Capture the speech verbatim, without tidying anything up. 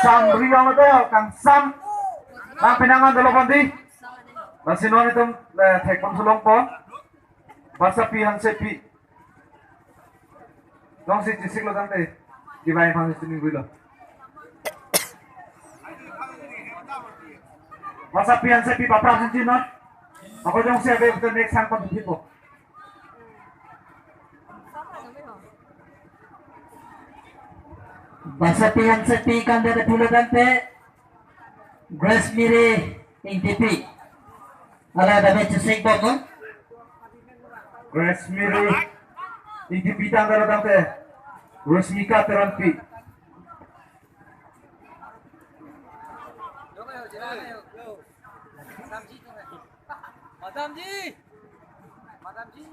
Samri ong do, kangsam. Bang pinangan dolo kondi. Basi non itum, eh, thek pon sulong po. Basapi Hansepi. Jongsi chesik lo tangte. Kivai phang sini guilo. Basapi Hansepi bapra sinci non. Ako jongsi abe betul next sang pon tipo. Basapi Hansepi kan dia pulo tangte. Grace Mary Ingtipi. Ala ada be chesik bom, no? Grace Mary Ingtipi tang dala tangte. Rosmika Teronpi. Madam ji. Madam ji.